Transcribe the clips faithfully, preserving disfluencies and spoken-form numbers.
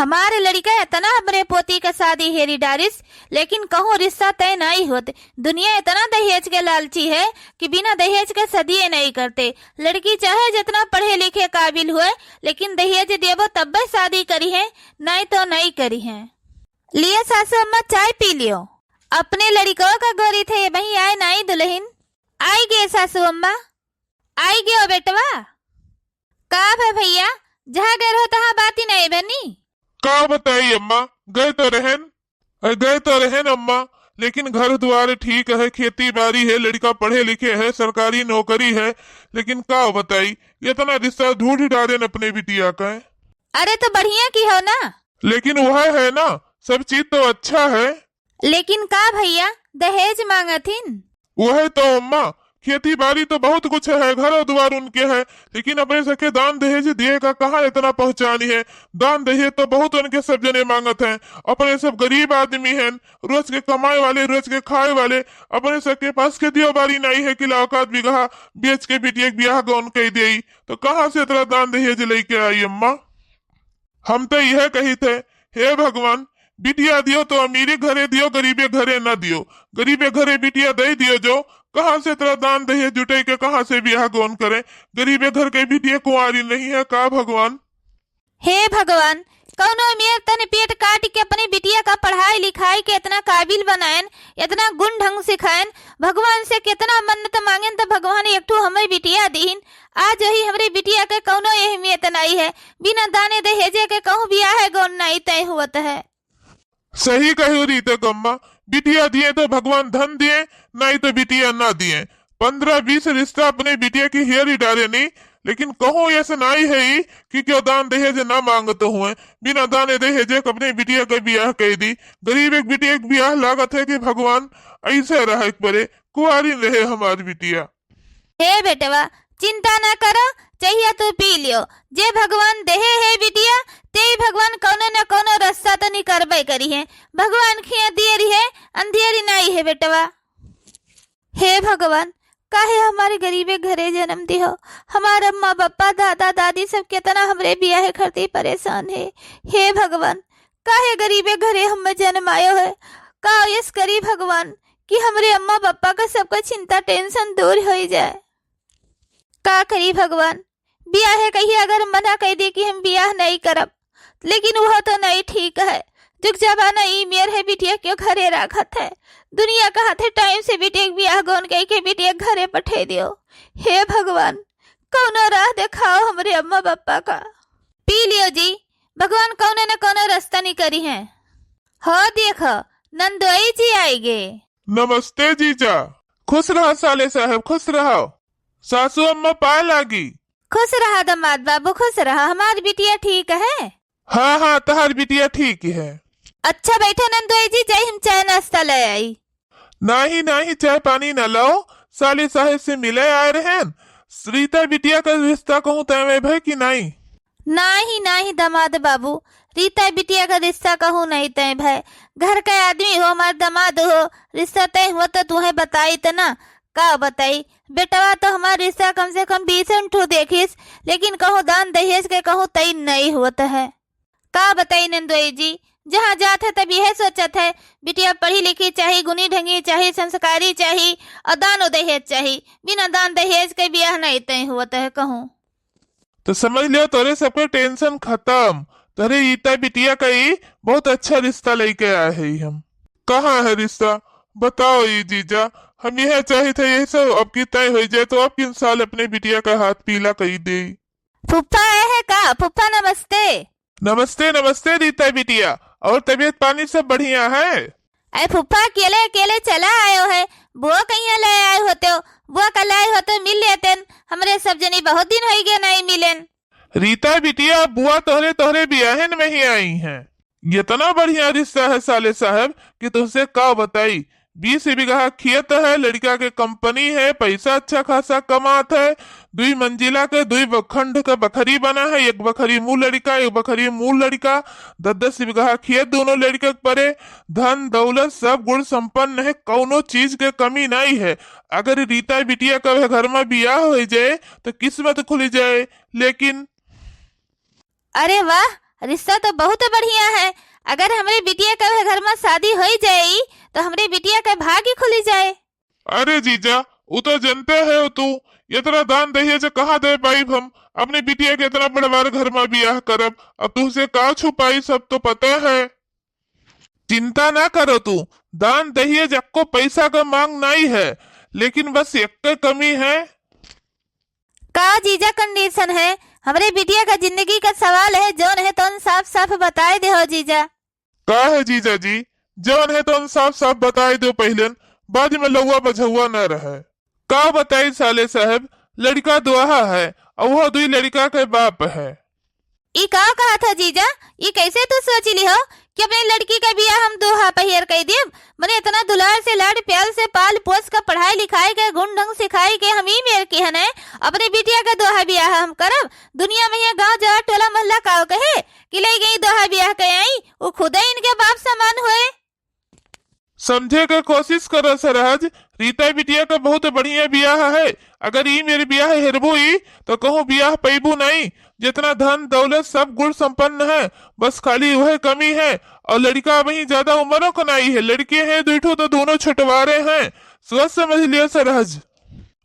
हमार लड़िका एतना हमरे पोती क सादी हेरी डारिस, लेकिन कहूँ रिस्ता तय नाहीं होत। दुनिया एतना दहेज के लालची है कि बिना दहेज के सदिये नाहीं करते। लड़की चाहे जेतना पढ़े लिखे काबिल होए, लेकिन दहेज देबो तब्बे सादी करिहें, नाहीं तो नाहीं करिहें। लियो सासू अम्मा, चाय पी लियो। अपने लड़िकवा क गोरी थे, अबहीं आए नाहीं दुलहिन। आइ गे सासू अम्मा, आइ गे ओ बेटवा। का भे भइया, जहाँ गए रहो तहाँ बात ही नाहीं बनी। का बताई अम्मा, गए तो रहेन, अ, गए तो रहेन अम्मा, लेकिन घर दुआर ठीक है, खेती बारी है, लड़िका पढ़े लिखे है, सरकारी नौकरी है, लेकिन का बताई, एतना रिस्ता ढूँढ डारेन अपने बिटिया का। अरे तो बढ़िया किहो ना। लेकिन वह है ना, सब चीज तो अच्छा है। लेकिन का भइया, दहेज माँगथिन? वह तो अम्मा, खेती बारी तो बहुत कुछ है, घर और दुआर उनके है, लेकिन अपने सके दान दहेज दिए का कहाँ एतना पहचानी है। दान दहेज तो बहुत उनके सब जने माँगत हैं। अपने सब गरीब आदमी हैं, रोज के कमाए वाले, रोज के खाए वाले। अपने सबके पास खेतियो बारी नाहीं है कि लाओ एकाध बीघा बेच के बिटिया के बियाह गौन कइ देई, तो कहाँ से एतना दान दहेज लइके आई अम्मा? हम तो यह कहित है, हे भगवान, बिटिया दियो तो अमीरे घरे दियो, गरीबे घरे न दियो। गरीबे घरे बिटिया दइ दियो जो, कहाँ से एतना दान दहेज जुटइ के कहाँ से बियाह गौन करें? गरीबे घर के बिटिया कुंवारी नहीं है का भगवान? हे भगवान, कउनो अमीर तन पेट काटि के अपने बिटिया का पढ़ाई लिखाई के एतना काबिल बनाएन, एतना गुण ढंग सिखाएन, भगवान से केतना मन्नत माँगेन त भगवान एक ठो हमरे बिटिया दिहिन। आज वही हमरे बिटिया के कउनो अहमियत नाहीं है, बिना दाने दहेजे के कहूँ बियाह गौन नाहीं तय होत है। सही कहियो रीता क अम्मा, बिटिया दिए तो भगवान धन दिए, नाहीं तो बिटिया ना दिए। पन्द्रह बीस रिस्ता अपने बिटिया की हेरी डारेनी, लेकिन कहूँ ऐसे नाहीं है ई कि केउ दान दहेज ना माँगत हुए। बिना दाने दहेजे के अपने बिटिया के बियाह कइ दी। गरीब एक बिटिया के बियाह लागत है कि भगवान ऐसे रहे परे, कुंवारी रहे हमार बिटिया। हे बेटवा, चिंता ना करो, चहिया तू पी लियो। जे भगवान देहे है बिटिया, तेई भगवान कउनो न कउनो रस्ता तो निकरबे करिहें। भगवान खिया दिए रहे, अंधेरी नाहीं है बेटवा। हे भगवान, काहे हमारे गरीबे घरे जन्म दिहो? हमार अम्मा, बप्पा, दादा, दादी सब केतना हमरे बियाहे खातिर परेशान है। हे भगवान, काहे गरीबे घरे हम्मे जन्म आयो है? का यस करी भगवान कि हमरे अम्मा, बप्पा का सबका चिंता, tension दूर होइ जाए। का करी भगवान, बियाहे कहिया अगर मना कइ दे कि हम बियाह नाहीं करब, लेकिन वह तो नाहीं ठीक है। जुग जमाना ई मेर है, बिटिया केउ घरे राखत है। दुनिया कहत है time से बिटिया के बियाह गौन कइ के बिटिया के घरे पठइ दियो। हे भगवान, कउनो राह देखाओ हमरे अम्मा बप्पा का। पी लियो जी, भगवान कउनो न कउनो रस्ता निकरिहें। हो देखो, नंदोई जी आइगे। नमस्ते जीजा। खुश रहो साले साहेब, खुश रहो। सासू अम्मा पाए लागी। खुश रहा दामाद बाबू, खुश रहा। हमार बिटिया ठीक है? हाँ, हाँ, तहार बिटिया ठीक है। अच्छा, बैठो नंदोई जी, जाई हम चाय नाश्ता लइ आई। नाहीं, नाहीं, चाय पानी न लाओ, साले साहेब से मिले आए रहेन। रीता बिटिया का रिस्ता कहूँ तय भय कि नाहीं? नाहीं, नाहीं, दामाद बाबू, रीता बिटिया का रिस्ता कहूँ नाहीं तय भय। घर का आदमी हो, हमार दामाद हो, रिस्ता तय हुआ तो तुहें बताइत ना। का बताई, बेटवा तो हमार रिस्ता कम से कम बीस ठो देखिस, लेकिन कहूँ दान दहेज के कहूँ तय नाहीं होत है। का बताई नंदोई जी, जहाँ जात है तब यह सोचत है, बिटिया पढ़ी लिखी चाही, गुनी ढंगी चाही, संस्कारी चाही, और दान और दहेज चाही। बिना दान दहेज के बियाह नाहीं तय होत है कहूँ। तो समझ लियो, तोरे सबके tension खतम। तोरे रीता बिटिया का ई बहुत अच्छा रिस्ता लइके आए है हम। कहाँ है रिस्ता? बताओ ई जीजा, हम यह चाहित है, यही सब अब की तय होइ जाए, तो अब किन साल अपने बिटिया का हाथ पीला कइ देई। फूफा आए हैं का? फूफा नमस्ते। नमस्ते, नमस्ते रीता बिटिया, और तबीयत पानी सब बढ़िया है? अरे फूफा, अकेले अकेले चला आयो है, बुआ कहिया ले आए होते हो? बुआ का लाए होते, मिल लेतेन, हमरे सब जनी बहुत दिन होइ गए नाहीं मिलेन। रीता बिटिया, बुआ तोहरे, तोहरे बियाहन में ही आई हैं। एतना बढ़िया रिस्ता है साले साहेब कि तुमसे का बताई। बीस बिगहा खेत है, लड़िका के company है, पैसा अच्छा खासा कमात है, दुई मंजिला के, दुई ब-, खंड के बखरी बना है, एक बखरी मुँह लड़िका, एक बखरी मुँह लड़िका, दस दस बिगहा खेत दुनों लड़िका के परे, धन दौलत सब गुण संपन्न है, कउनो चीज के कमी नाहीं है। अगर रीता बिटिया का घर में बियाह होइ जाए तो किस्मत खुलि जाए, लेकिन अरे वाह, रिश्ता तो बहुत बढ़िया है। अगर हमरे बिटिया के वह घर में शादी होई जाई, तो हमरे बिटिया के भाग्य खुली जाए। अरे जीजा, उ तो जनते है तू, इतना दान दहेज कहाँ दे पाइब हम? अपने बिटिया के इतना बड़वार घर में बियाह करब, अब तुहसे का छुपाई, सब तो पता है। चिंता ना करो तू, दान दहेज अक्को पैसा का मांग नाई है, लेकिन बस एक कमी है। का जीजा condition है? हमरे बिटिया का जिंदगी का सवाल है, जौन है तौन साफ साफ बताए दे हो जीजा। का है जीजा जी, जौन है तौन साफ साफ बताए दो पहिलन, बाद में लउआ बझउआ न रहे। का बताई साले साहब, लड़का दोहा है, और वो दुई लड़का के बाप है। ई का कहा था जीजा? ई कैसे तू सोच ली हो कि अपने लड़की का बियाह हम दोहा पहियर कई देब? मने इतना दुलार से, लाड़ प्यार से पाल पोस के, पढ़ाई लिखाई के, गुण ढंग सिखाई के हम ई मेर की हने, अपने बिटिया का दोहा बियाह हम करब? दुनिया में ये गांव जवार टोला मोहल्ला काव कहे कि ले गई दोहा बियाह के आई, वो खुदे इनके बाप समान हुए। समझे के कोशिश करो सरहज, रीता बिटिया का बहुत बढ़िया बियाह है। अगर ई मेरे बियाह हेरबू ई, तो कहूँ बियाह पैबू नहीं। जितना धन दौलत सब गुण संपन्न है, बस खाली वह कमी है। और लड़का अबहीं ज्यादा उम्रों का नहीं है, लड़के हैं दुई ठो तो दोनों छोटवारे हैं। सोच समझ लियो सरहज।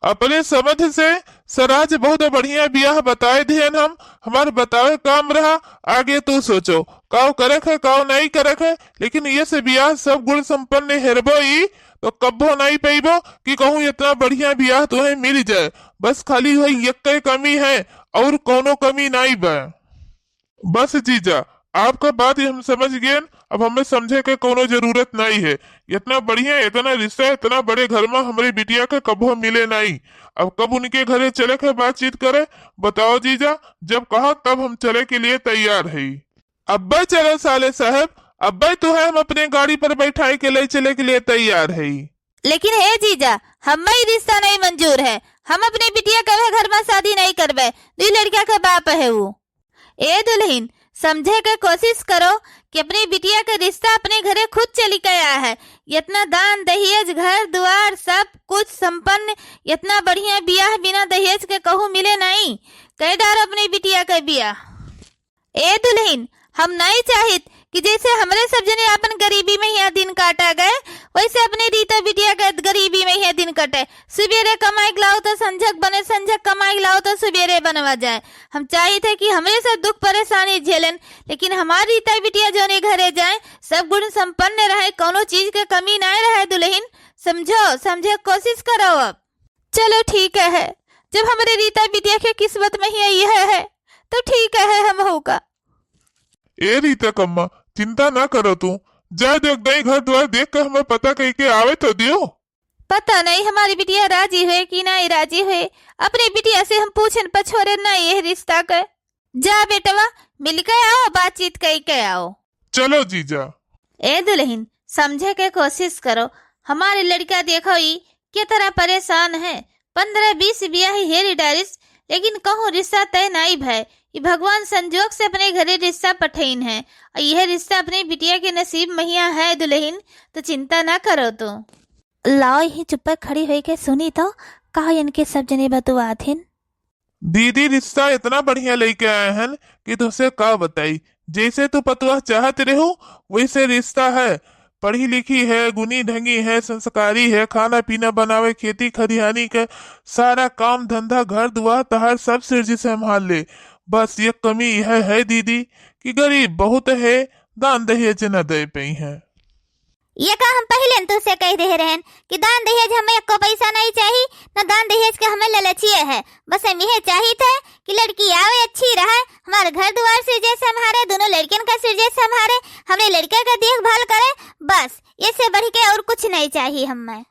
अपने समझ से सरहज बहुत बढ़िया बियाह बताए दिहन हम, हमार बतावे काम रहा, आगे तू सोचो, काव करक है, काव नहीं करक है, लेकिन ये से बियाह सब गुण संपन्न हेरबो ई, तो कब्बो नहीं पैबो कि कहूँ इतना बढ़िया बियाह तुम्हें मिल जाए। बस खाली वही एक कमी है, और कोनो कमी नहीं बा। बस जीजा, आपका बात हम समझ गए, अब हमें समझे के कोनो जरूरत नहीं है। इतना बढ़िया, इतना रिश्ता, इतना बड़े घर में हमरे बिटिया के कबो मिले नहीं। अब कब उनके घरे चले के बातचीत करे, बताओ जीजा, जब कहा तब हम चले के लिए तैयार है। अब्बे चलो साले साहब, अब्बे तो है हम अपने गाड़ी पर बैठाए के ले चले के लिए तैयार है। लेकिन हे जीजा, हमें ई रिश्ता नहीं मंजूर है। हम अपने बिटिया के वह घर में शादी नहीं करबे, दुई लड़का के बाप है वो। ए दुल्हन, समझे के कोशिश करो कि अपनी बिटिया के रिश्ता अपने घरे खुद चली के आया है। इतना दान दहेज, घर दुआर, सब कुछ संपन्न, इतना बढ़िया बियाह बिना दहेज के कहूँ मिले नहीं। कह डारो अपनी बिटिया के बियाह। ए दुल्हन, हम नहीं चाहित कि जैसे हमरे सब जने अपन गरीबी में यहाँ दिन काटा गए, वैसे अपने रीता बिटिया के गरीबी में यहाँ दिन कटे। सुबेरे कमाई के लाओ तो संझक बने, संझक कमाई के लाओ तो सुबेरे बनवा जाए। हम चाहित है कि हमरे सब दुख परेशानी झेलन, लेकिन हमार रीता बिटिया जौने घरे जाए, सब गुण संपन्न रहे, कोनो चीज के कमी ना रहे। दुल्हन, समझो, समझे के कोशिश करो। अब चलो ठीक है, जब हमरे रीता बिटिया के किस्मत में ही यह है, तो ठीक है हम होगा। ए रीता कम्मा, चिंता ना करो तू, जा देख दई घर द्वार देख के हमें पता कह के आवे तो दियो। पता नहीं हमारी बिटिया राजी हुए कि नहीं राजी हुए, अपने बिटिया से हम पूछन पछोरे नहीं ये रिश्ता के। जा बेटवा, मिल के आओ, बातचीत कई के आओ। चलो जीजा। ए दुल्हन, समझे के कोशिश करो, हमारे लड़का देखो ई के तरह परेशान है। पन्द्रह बीस बियाह हेरी डारिस, लेकिन कहूँ रिश्ता तय नाई भय। ई भगवान संजोग से अपने घरे रिश्ता पठइन है, और यह रिश्ता अपने बिटिया के नसीब महिया है दुल्हन, तो चिंता ना करो तू। लाओ ही चुप्पे खड़ी होई के सुनी तो, का इनके सब जने बतुआथिन। दीदी रिश्ता इतना बढ़िया लेके आए हैं कि तुझसे का बताई। जैसे तू पतुआ चाहत रहू, वैसे रिश्ता है। पढ़ी लिखी है, गुनी ढंगी है, संस्कारी है, खाना पीना बनावे, खेती खरिहानी के सारा काम धंधा, घर दुआर तहार सब सिरजी संभाल ले। बस एक कमी यह है दीदी कि गरीब बहुत है, दान दहेज न दे पई है। ये का हम पहिले न तुझसे कह दे रहन कि दान दहेज हमें एको पैसा नहीं चाही, न दान दहेज के हमें ललचिए है। बस हम यह चाहित है कि लड़की आवे, अच्छी रहे, हमारे घर दुआर सिरजे संभारे, दोनों लड़कियन का सिरजे संभारे, हमरे लड़के का देखभाल करे, बस, इससे बढ़ के और कुछ नहीं चाहिए हमें।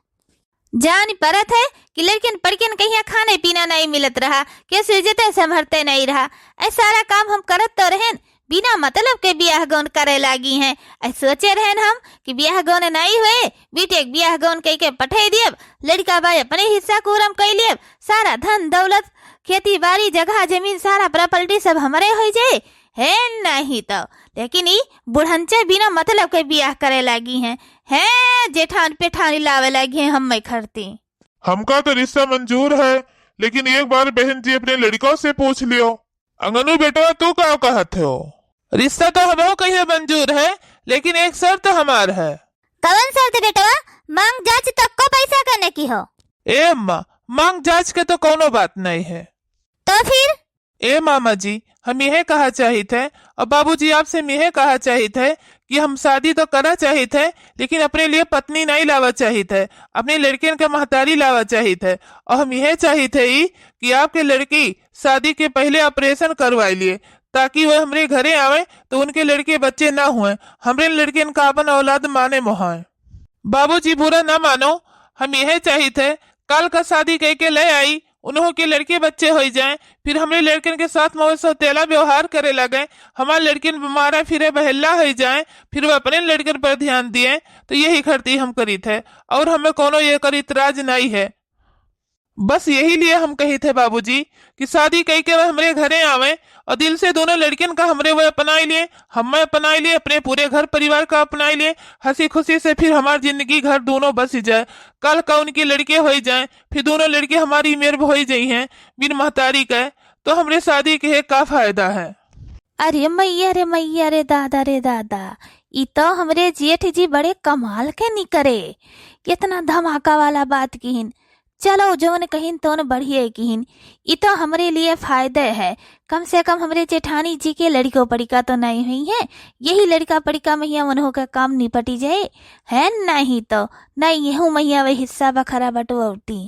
जान परत है कि लड़कियन पड़कियन कहिया खाने पीना नहीं मिलत रहा, के सिरजते संभरते नहीं रहा। ऐ सारा काम हम करत तो रहन, बिना मतलब के बियाह गौन करे लागी हैं। ऐ सोचे रहन हम कि बियाह गौन नहीं हुए, बिटिया के बियाह गौन कह के पठे दियब, लड़का बाय अपने हिस्सा कूरम कई लियब, सारा धन दौलत, खेती बाड़ी, जगह जमीन, सारा प्रॉपर्टी सब हमरे हो जाए, है नहीं तो। लेकिन ई बुढ़ंचे बिना मतलब के बियाह करे लागी हैं, हैं जेठान पेठानी लावे लागी हैं हम्मे खरती। हमका तो रिश्ता मंजूर है, लेकिन एक बार बहन जी अपने लड़कों से पूछ लियो। अंगनू बेटवा, तू का कहत हो? रिश्ता तो हमहू कहिए मंजूर है, लेकिन एक शर्त हमार है। कवन शर्त बेटवा? मांग जांच तक को पैसा कने की हो? ए अम्मा, मांग जांच के तो कौनो बात नहीं है। तो फिर? ए मामा जी, हम यह कहा चाहित है, और बाबूजी आपसे हम यह कहा चाहित है कि हम शादी तो करा चाहित है, लेकिन अपने लिए पत्नी नहीं लावा चाहित है, अपने लड़कियन के महतारी लावा चाहित है। और हम यह चाहित है ई कि आपके लड़की शादी के पहले ऑपरेशन करवाई लिए, ताकि वह हमरे घरे आवे तो उनके लड़के बच्चे ना हुए, हमरे लड़कियन का अपन औलाद माने मोहाए। बाबूजी बुरा ना मानो, हम यह चाहित है, काल का शादी कह के ले आई, उन्हों के लड़के बच्चे हो जाएं, फिर हमरे लड़कन के साथ में वो सौतेला व्यवहार करे लगे, हमारे लड़कन बीमारा फिरे बहेला हो जाएं, फिर वो अपने लड़कन पर ध्यान दिए, तो यही खरती हम करीत है, और हमें कोनो ये कर इतराज नहीं है। बस यही लिए हम कहित है बाबूजी कि शादी कई के वह हमरे घरे आवे और दिल से दोनों लड़कियन का हमरे वह अपनाई लिए, हमें अपनाई लिए, अपने पूरे घर परिवार का अपनाई लिए, हंसी खुशी से फिर हमार जिंदगी घर दोनों बस जाए। कल का उनकी लड़के हो जाए, फिर दोनों लड़के हमारी मेर हो जाई हैं बिन महतारी के, तो हमरे शादी के का फायदा है? अरे मैया रे मैया रे दादा रे दादा, ई तो हमरे जेठ जी बड़े कमाल के निकरे। इतना धमाका वाला बात किहिन। चलो, जौन कहिन तौन बढ़िया किहिन। ई तो हमरे लिए फायदे है। कम से कम हमरे जेठानी जी के लड़िको पड़िका तो नहीं हुई है। यही लड़िका पड़िका महिया उन्हों का काम निपटी जाए। है नहीं तो, नहीं यहू महिया वह हिस्सा बखरा बटवती।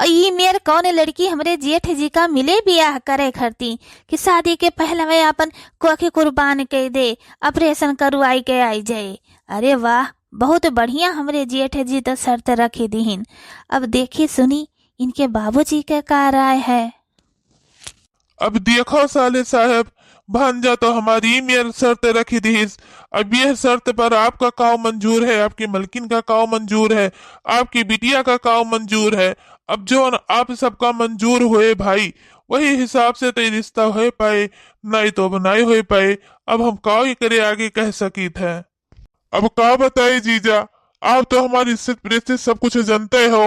और ई मेर कौन लड़की हमरे जेठ जी का मिले बियाह करे खरती कि शादी के पहले में अपन कोखी कुर्बान कर दे, ऑपरेशन करवाई के आई जाए। अरे वाह, बहुत बढ़िया हमरे जेठ जी तो शर्त रखी दीहिन। अब देखी सुनी इनके बाबूजी के का राय है। अब देखो साले साहब, भांजा तो हमारी मेर शर्त रखी दीहिस। अब यह शर्त पर आपका काव मंजूर है, आपकी मलकिन का काव मंजूर है, आपकी बिटिया का काव मंजूर है। अब जो आप सबका मंजूर होए भाई, वही हिसाब से तो रिश्ता हो पाए, नहीं तो अब नहीं हो पाए। अब हम काव ये करे आगे कह सकीत है। अब का बताई जीजा, आप तो हमारी स्थित परिस्थित सब कुछ जानते हो,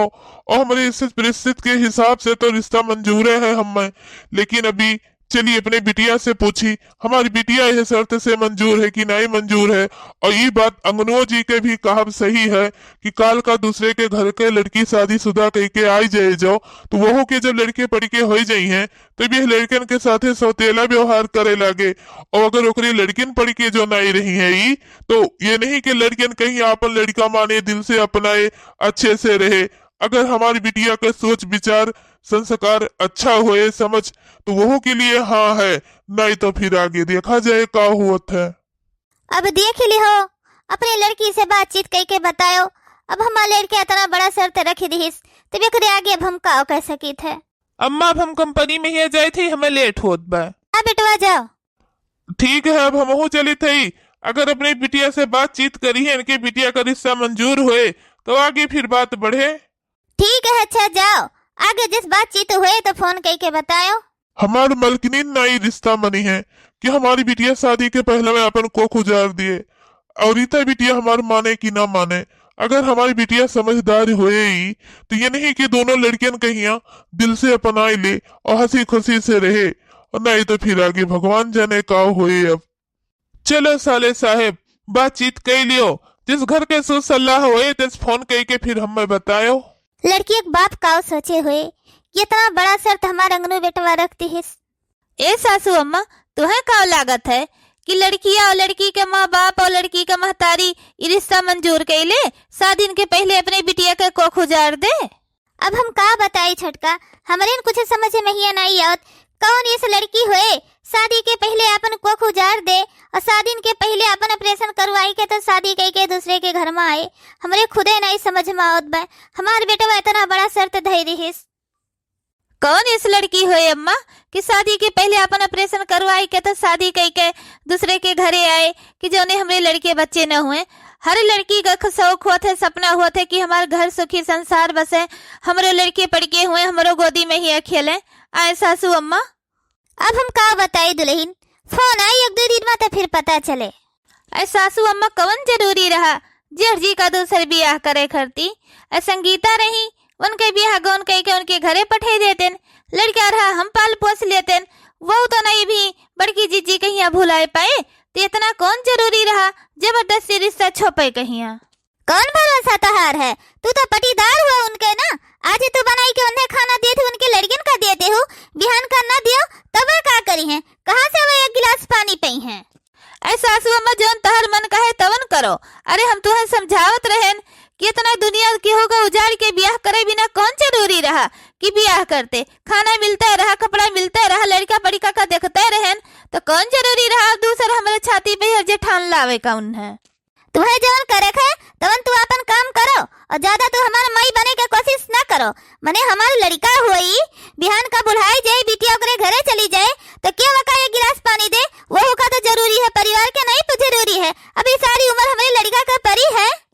और हमारी स्थित परिस्थित के हिसाब से तो रिश्ता मंजूर है हमें, लेकिन अभी चली अपने बिटिया से पूछी, हमारी बिटिया यह शर्त से मंजूर है कि नहीं मंजूर है। और ये बात अंगनो जी के भी कहब सही है कि काल का दूसरे के घर के लड़की शादीशुदा कह के आई जाए जाओ, तो वहू के जब लड़के पड़िके हो जाई हैं, तब यह लड़कन के साथे सौतेला व्यवहार करे लागे। और अगर ओकरी लड़किन पड़िके जो नहीं रही है ई, तो ये नहीं कि लड़किन कहीं आपन लड़का माने, दिल से अपनाए, अच्छे से रहे। अगर हमारी बिटिया का सोच विचार संस्कार अच्छा होए समझ, तो वहू के लिए हाँ है, नहीं तो फिर आगे देखा जाए का हुआ है। अब देख ली हो, अपने लड़की से बातचीत कई के बतायो। अब हमारे लड़के इतना बड़ा शर्त रख दिहिस, तब एकरे आगे अब हम का कह सकीत है? अम्मा, अब हम कंपनी में ही जाए थे, हमें लेट होत बा। हाँ बेटवा, जाओ। ठीक है, अब हमहू चलित हई। अगर अपनी बिटिया से बातचीत करी है, इनके बिटिया का रिश्ता मंजूर होए, तो आगे फिर बात बढ़े। ठीक है, अच्छा जाओ, आगे जिस बातचीत होए तो फोन कई के बतायो। हमार मलकिनीन ना ई रिश्ता मनी है कि हमारी बिटिया शादी के पहले में अपन कोख उजाड़ दिए। और इता बिटिया हमार माने कि ना माने, अगर हमारी बिटिया समझदार होए ई, तो ये नहीं कि दोनों लड़कियन के हियाँ दिल से अपनाए ले और हंसी खुशी से रहे, और नहीं तो फिर आगे भगवान जाने का होए। अब चलो साले साहेब, बातचीत कई लियो, जिस घर के सुर सलाह होए, तिस फोन कई के फिर हमें बतायो। लड़की एक बाप का सोचे हुए, इतना बड़ा शर्त हमार अंगनू बेटवा रख दिहिस। ए सासू अम्मा, तुहे का लागत है कि लड़किया और लड़की के माँ बाप और लड़की के महतारी ई रिश्ता मंजूर कइले, शादीन के पहले अपने बिटिया के कोख उजाड़ दे? अब हम का बताई छोटका, हमरे न कुछ समझ में हिया नहीं आवत। कौन इस लड़की होए, शादी के पहले अपन कोख उजाड़ दे और शादीन के पहले अपन ऑपरेशन करवाई के तो शादी कई के दूसरे के घर में आए, हमरे खुदे नहीं समझ में आवत बा। हमार बेटवा इतना बड़ा शर्त धई रहिस। कौन इस लड़की होए अम्मा कि शादी के पहले अपन ऑपरेशन करवाई के तो शादी कई के दूसरे के घरे आए कि जौने हमरे लड़के बच्चे न हुए? हर लड़की का ख-, शौक होत है, सपना होत है कि हमार घर सुखी संसार बसे, हमरो लड़के पड़के हुए, हमरो गोदी में ही खेले। आए सासू अम्मा। अब हम का बताई दुल्हन, फोन आई एक दो दिन में तो फिर पता चले। ऐ सासू अम्मा, कवन जरूरी रहा जेठ जी का दूसर बियाह करे खरती? ऐ संगीता रही, उनके बियाह गौन कई के उनके घरे पठे देतेन, लड़का रहा हम पाल पोस लेतेन, वो तो नहीं भी बड़की जीजी कहिया भुलाए पाए, तो इतना कौन जरूरी रहा जबरदस्ती रिश्ता छोपे कहिया? कौन भरोसा तोहार है? तू तो पटीदार हुआ उनके ना, आज ही तू बनाई के उन्हें खाना दिए थे, उनके लड़कियन का दिए थे हो, बिहान का ना दियो, तब वे का करी हैं? कहाँ से वो एक गिलास पानी पई हैं? ऐ सासू अम्मा, जौन तोहर मन कहे तवन करो। अरे, हम तुहें समझावत रहेन कि इतना दुनिया केहू का उजाड़ के बियाह करे बिना कौन जरूरी रहा कि बियाह करते? खाना मिलता रहा, कपड़ा मिलता रहा, लड़का पड़िका का देखते रहेन, तो कौन जरूरी रहा अब दूसर हमरे छाती पे हर जेठान लावे का उन्हें? तुहें जवन करे है, तवन तू आपन काम करो और ज्यादा तू हमार माई बने के कोशिश ना करो। मने हमार लड़का होई, बिहान का बुढ़ाई जाए, बिटिया ओकरे घरे चली जाए, तो के वका एक गिलास पानी दे? वो का तो जरूरी है, परिवार के नहीं तो जरूरी है। अभी सारी उम्र हमरे लड़का का परी है।